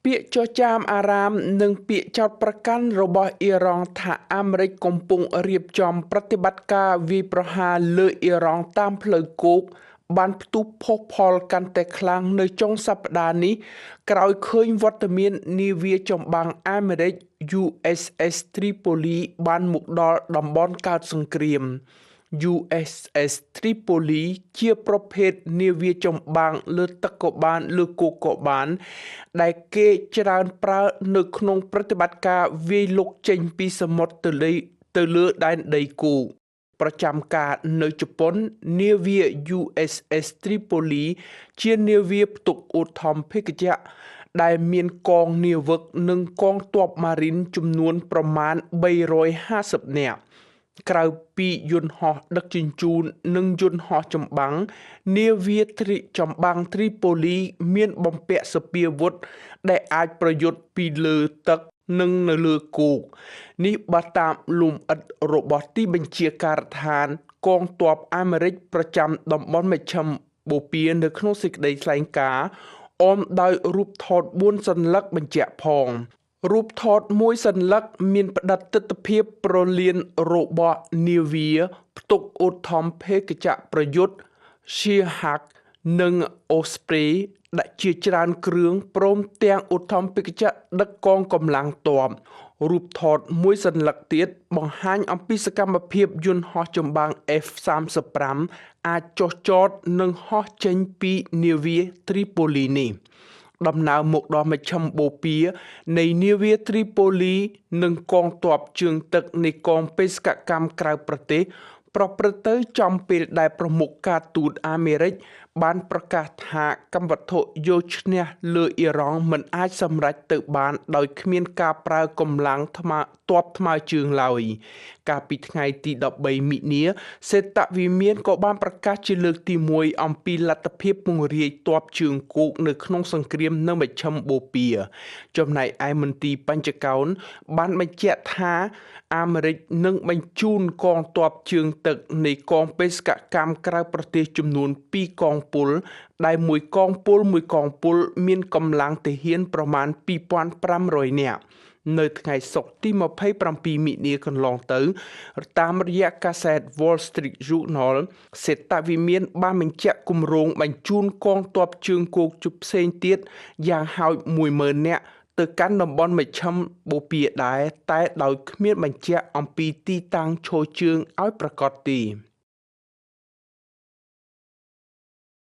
ពាក្យចចាមអារ៉ាមនិងពាក្យចោទប្រកាន់របស់អ៊ីរ៉ង់ថាអាមេរិកកំពុងរៀបចំប្រតិបត្តិការវាយប្រហារលើអ៊ីរ៉ង់តាមផ្លូវគោកបានផ្ទុះផុសផុលកាន់តែខ្លាំងនៅចុងសប្តាហ៍នេះក្រោយឃើញវត្តមាននាវាចម្បាំងអាមេរិក USS Tripoli បានមកដល់តំបន់កើតសង្គ្រាម។ USS Tripoli ជាប្រភេទនាវាចម្បាំងលើទឹកក៏បានលើគោកក៏បាន ដែលគេច្រើនប្រើនៅក្នុងប្រតិបត្តិការវាយលុកចេញពីសមុទ្រទៅលើដែនដីគោក។ ប្រចាំការនៅជប៉ុននាវា USS Tripoli ជានាវាផ្ទុកឧទ្ធម្ភាគចក្រដែលមានកងនាវិកនិងកងទ័ពម៉ារីនចំនួនប្រមាណ350នាក់។ ក្រៅពីយន្តហោះដឹកជញ្ជូននិងយន្តហោះចម្បាំងនាវាចម្បាំងទ្រីប៉ូលីមានបំពាក់សព្វាវុធដែលអាចប្រយុទ្ធពីលើទឹកនិងនៅលើគោកនេះបើតាមលំអិតរបស់ទីបញ្ជាការដ្ឋានកងទ័ពអាមេរិកប្រចាំតំបន់មជ្ឈិមបូព៌ានៅក្នុងសេចក្តីថ្លែងការណ៍អមដោយរូបថត4សន្លឹកបញ្ជាក់ផង។ រូបថតមួយសន្លឹកមានផ្ដិតទិដ្ឋភាពប្រលានរបស់នាវាផ្ទុកឧទ្ធម្ភាគចក្រប្រយុទ្ធ Seahawk និង Osprey ដាក់ជាច្រើនគ្រឿងព្រមទាំងឧទ្ធម្ភាគចក្រដឹកកងកម្លាំងទ័ព។ រូបថតមួយសន្លឹកទៀតបង្ហាញអំពីសកម្មភាពយន្តហោះចម្បាំង F-35 អាចចុះចតនិងហោះចេញពីនាវា Tripoli នេះ។ ដំណើរមកដល់មជ្ឈិមបូព៌ានៃនាវាទ្រីប៉ូលីនិងកងទ័ពជើងទឹកនៃកងបេសកកម្មក្រៅប្រទេសប្រព្រឹត្តទៅចំពេលដែលប្រមុខការទូតអាមេរិកបានប្រកាសថាកម្មវត្ថុយកឈ្នះលើអ៊ីរ៉ង់មិនអាចសម្រេចទៅបានដោយគ្មានការប្រើកម្លាំងទ័ពថ្មើរជើងឡើយ។ កាលពីថ្ងៃទី13មិនិនាសេតវិមានក៏បានប្រកាសជាលើកទី1អំពីលទ្ធភាពពង្រាយទ័ពជើងគោកនៅក្នុងសង្គ្រាមនៅមជ្ឈិមបូព៌ា។ ចំណែកឯមន្ទីរបញ្ចកោណបានបញ្ជាក់ថាអាមេរិកនឹងបញ្ជូនកងទ័ពជើងទឹកនៃកងបេសកកម្មក្រៅប្រទេសចំនួន2កងពលដែលមួយកងពលមានកម្លាំងទាហានប្រមាណ2500នាក់នៅថ្ងៃសុក្រទី27មិនិនាកន្លងទៅតាមរយៈកាសែត Wall Street Journal សេតវិមានបានបញ្ជាក់គម្រោងបញ្ជូនកងទ័ពជើងគោកផ្សេងទៀតយ៉ាងហោច10000នាក់ទៅកាន់តំបន់មជ្ឈិមបូព៌ាដែរតែដោយគ្មានបញ្ជាក់អំពីទីតាំងឈរជើងឲ្យប្រាកដទេ។